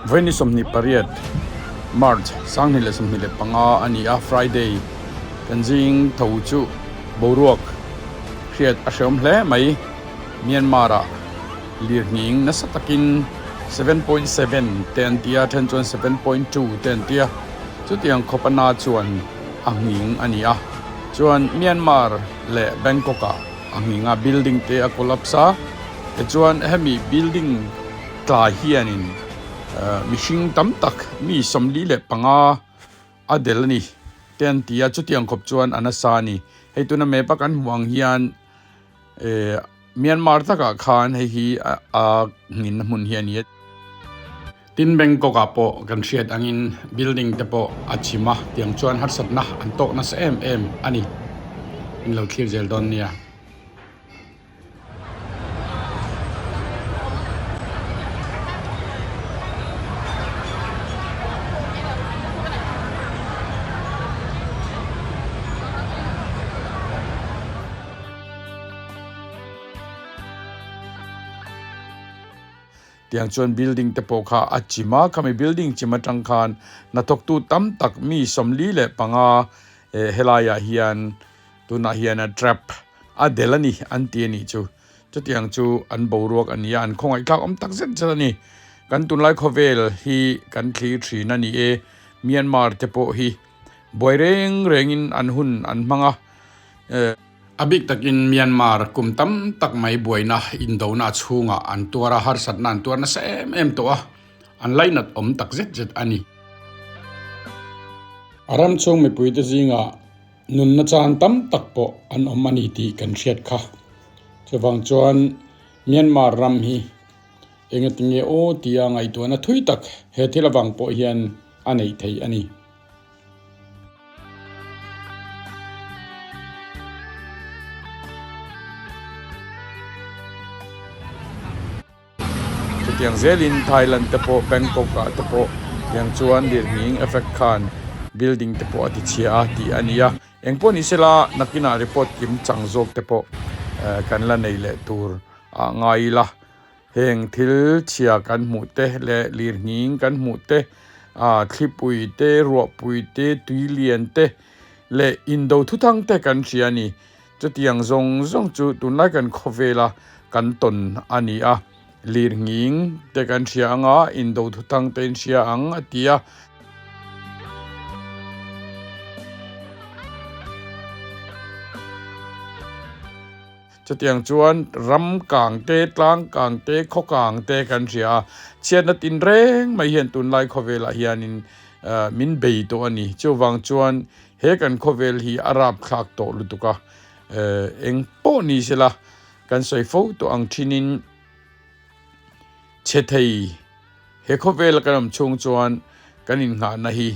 Vawi ni 28 March 2025 a ni a, Friday kan zing tho chu boruak hriat a hreawm hle mai. Myanmar ah lirhning nasa takin 7.7 te an ti a, then chuan 7.2 te an ti a, chutiang khawp a na chuan a nghing a ni a. Chuan Myanmar leh Bangkok ah a nghing a, building te a collapse a, tichuan hemi building tla hianin mihring tam tak mi 45 a del a ni te an ti a, chutiang khawp chuan a nasa a ni. Hei tuna map a kan hmuh ang hian eh Myanmar takah khan hei hi a nghinna hmun hi a ni a. Tin Bangkok ah pawh kan hriat angin building te pawh a chim a, tiang chuan harsatna an tawk nasa em em a ni. In lo thlir zel dawn nia. Tiang chuan building te pawh kha a chim a, khami building chim atang khan hnathawktu tam tak mi 45 eh helaiah hian tunah hian a trap a del a ni an ti a nih chu. Chutiang chu an boruak a ni a, an khawngaihthlak awm tak zet zet a ni. Kan tunlai khawvel hi kan thlir thin a ni e, Myanmar te pawh hi buai reng rengin an hun an hmang a eh. A bik takin Myanmar kum tam tak mai buaina indona chhungah an tuar a, harsatna an tuar nasa em em tawh a, an lainat awm tak zet zet a ni. A ram chhung mipuite zingah nunna chan tam tak pawh an awm a ni tih kan hriat kha. Chuvang chuan Myanmar ram hi engatinge aw tia ngaihtuahna thui tak he thil avang pawh hian a neih theih a ni. Chutiang zelin Thailand te pawh Bangkok ah te pawh tiang chuan lirnghing effect khan building te pawh a ti chhia a tih a ni a. Engpawh ni sela nakinah report kim chang zawk te pawh kan la nei leh tur ah ngai ila. Heng thil chhia kan hmuh te leh lirnghing kan hmuh te, thlipui te, ruahpui te, tui lian te leh indo thuthang te kan hria a ni. Chutiang zawng zawng chu tunlai kan khawvela kan tawn a ni a. Lirnghing te kan hria ang a, indo thuthang te in hria ang a ti a. Chutiang chuan ram kang te, tlang kang te, khaw kang te kan hria a, chhiatna tin reng mai hian tunlai khawvelah hianin min bei tawh a ni. Chuvang chuan he kan khawvel hi a rapthlak tawh lutuk a, eng pawh ni sela kan sawi fo tawh ang thinin chhe thei he khawvela kan awm chhung chuan kan innghahna hi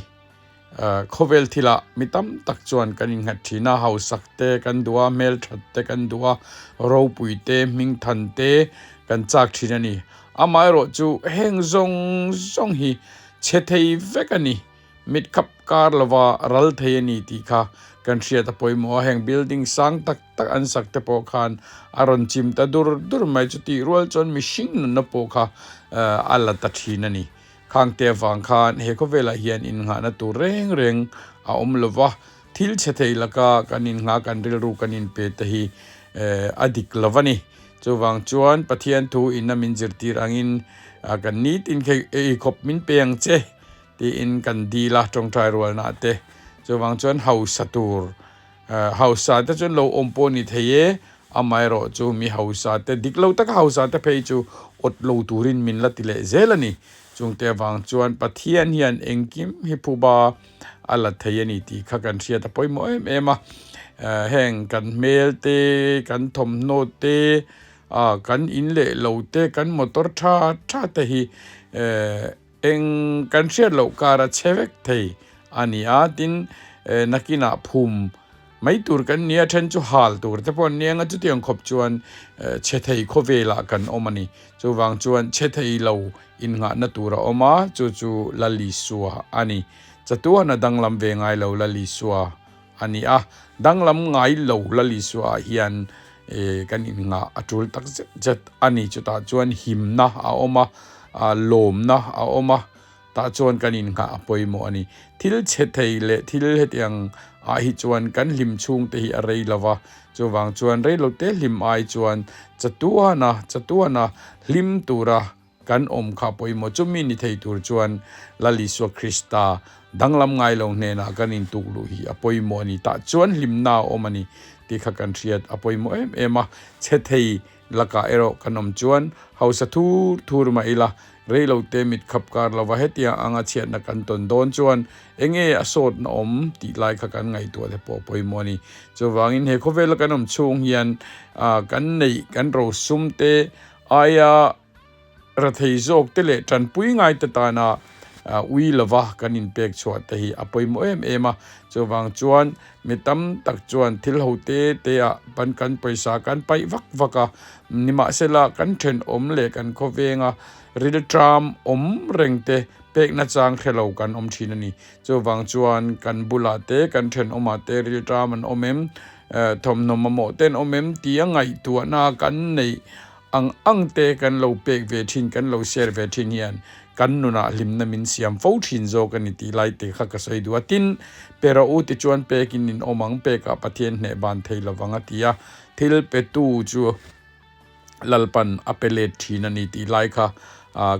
Khawvel thilah mi tam tak chuan kan innghat thin a, hausak te kan duh a, hmelthat te kan duh a, ropui te, hmingthan te kan chak thin a ni. Amaherawh chu heng zawng zawng hi chhe thei vek a ni, mit khap kar lova ral thei a ni tih kha kan hriat a pawimawh a, heng building sang tak tak an sak te pawh khan a rawn chim ta dur dur mai chu tih rual chuan mihring nunna pawh kha a la ta thin a ni. Khangte avang khan he khawvelah hian innghahna tur reng reng a awm lo va, thil chhe thei laka kan innghah kan rilru kan inpe te hi a dik lo va ni. Chuvang chuan Pathian thu inna min zirtir angin kan nitin khi eikhawp min pe ang che tiin kan dil a tawngtai rualna te. Chuvang chuan hausa tur hausa te chuan lo awm pawh ni thei e, Amaherawh chu mi hausa te dik lo taka hausa te phei chu awt lo turin min la ti leh zel a ni. Chungte avang chuan Pathian hian engkim hi phuba a la thei a ni tih kha kan hriat a pawimawh em em a. Heng kan hmel te, kan thawmhnaw te, kan in leh lo te, kan motor tha tha te hi Eng kan hriat loh kar a che vek thei a ni a, tin nakinah phum mai tur kan nia, then chu hal tur te pawh an nia anga chutiang khawp chuan che thei khawvelah kan awm a ni. Chuvang chuan che thei lo innghahna tur a awm a, chu chu Lalisua a ni. Chatuan a danglam ve ngai lo Lalisua a ni a, danglam ngai lo Lalisua ah hian kan innghah a tul tak zet zet a ni. Chutah chuan himna a awm a, lawmna a awm a. Tah chuan kan innghah a pawimawh a ni. Thil chhe thei leh thil hetiang ah hi chuan kan hlim chhung te hi a rei lo va, chuvang chuan rei lo te hlim ai chuan chatuana chatuana hlim tura kan awm kha pawimawh. Chumi ni thei tur chuan Lal Isua Krista danglam ngai lo hnenah kan intuk luh hi a pawimawh a ni. Tah chuan hlimna a awm a ni tih kha kan hriat a pawimawh em em a, chhe thei Lakah erawh kan awm chuan hausa thur thur mah ila, reilote mit khap kar lova hetiang anga chhiatna kan tawn dawn chuan enge a sawtna awm tih lai kha kan ngaihtuah te pawh pawimawh a ni. Chuvangin he khawvela kan awm chhung hian kan neih kan rosum te aia Rethei zawk te leh tanpui ngai te tana ui lova kan inpek chhuah te hi a pawimawh em em a. Chuvang chuan mi tam tak chuan thil ho te te ah pan kan pawisa kan paih vak vak a, nimahsela kan thenawm leh kan khawvenga rilṭam awm reng te pekna chang hre lo kan awm thin a ni. Chuvang chuan kan bulah te kan thenawmah te rilṭam an awm em, thawmhnaw mamawh te an awm em tia ngaihtuahna kan neih Ang ang te kan lo pek ve thin, kan lo share ve thin hian kan nunah hlimna min siam fo thin zawk a ni tih lai te kha ka sawi duh a. Tin, pe rawh u tichuan pekin in awm ang, pekah Pathian hneh ban thei lovang a ti a, thil petu chu Lalpan a pe let thin a ni tih lai kha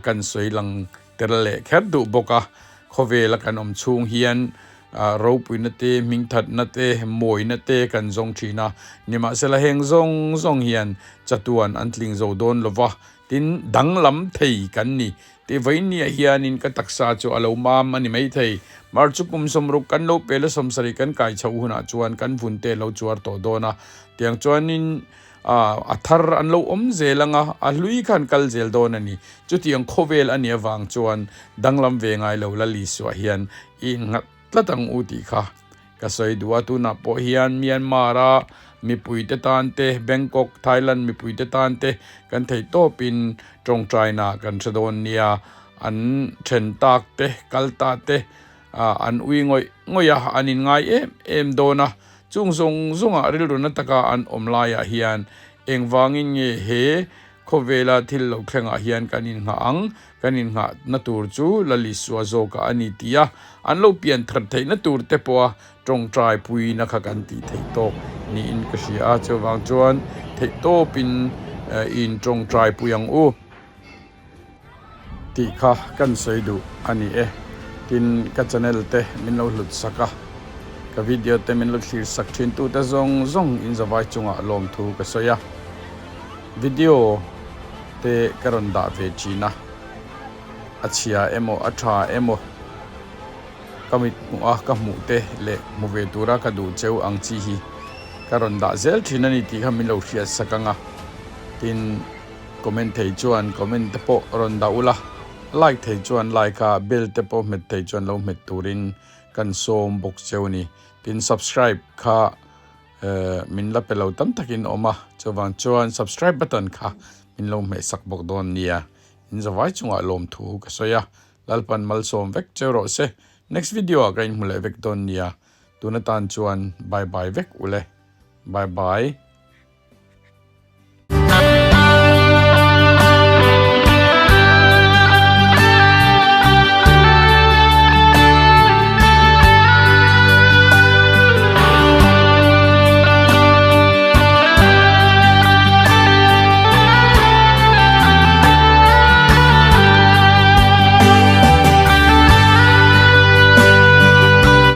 kan sawi lang tel leh kher duh bawk a. Khawvela kan awm chhung hian Ropuina te, hmingthatna te, mawina te kan zawng thin a. Nimahsela heng zawng zawng hian chatuan an tling zo dawn lo va, tin danglam thei kan ni. Tih vawinia hianin ka taksa chu a lo mam a ni maithei. Mar chu kum 60 kan lo pel a 70 kan kai chhoh hunah chuan kan vun te lo chuar tawh dawn a. Tiang chuanin a thar an lo awm zel ang a, a hlui khan kal zel dawn a ni. Chutiang khawvel a nih avang chuan danglam ve ngai lo Lal Isua hian i innghat tlat ang u tih kha ka sawi duh a. Tunah pawh hian Myanmar-a mipuite tan te, Bangkok, Thailand mipuite tan te kan theih tawpin tawngtaina kan hre dawn nia. An then tak te, kal ta te an ui ngawih ngawih a, an inngai em em dawn a. Chung zawng zawngah rilru na taka an awm laiah hian engvangin nge he Khawvela thil lo thlengah hian kan innghah ang, kan innghahna tur chu Lal Isua zawkah a ni tih a, an lo pian thar theihna tur te pawha tawngtai puina kha kan tih theih tawk niin ka hria a, chuvang chuan theih tawpin i intawngtai pui ang u tih kha kan sawi duh a ni e. Tin, ka channel te min lo hlut sak a, ka video te min lo thlir sak thin tute zawng zawng inzavai chungah lawmthu ka sawi a. Video te ka rawn dah ve thin a, a chhia emaw a tha emaw ka mit hmuh a ka hmuh te leh hmu ve tura ka duh cheu ang chi hi ka rawn dah zel thin a ni tih kha min lo hriat sak ang a, tin comment thei chuan comment te pawh rawn dah ula, like thei chuan like a, bell te pawh hmet thei chuan lo hmet turin kan sawm bawk cheu a ni, tin subscribe kha. Min la pe lo tam takin awm a, chuvang chuan subscribe button kha min lo hmeh sak bawk dawn nia. In zavai chungah lawmthu ka sawi a, Lalpan malsawm vek cheu rawh se. Next video ah ka inhmu leh vek dawn nia. Tun atan chuan bye bye vek ule. Bye bye.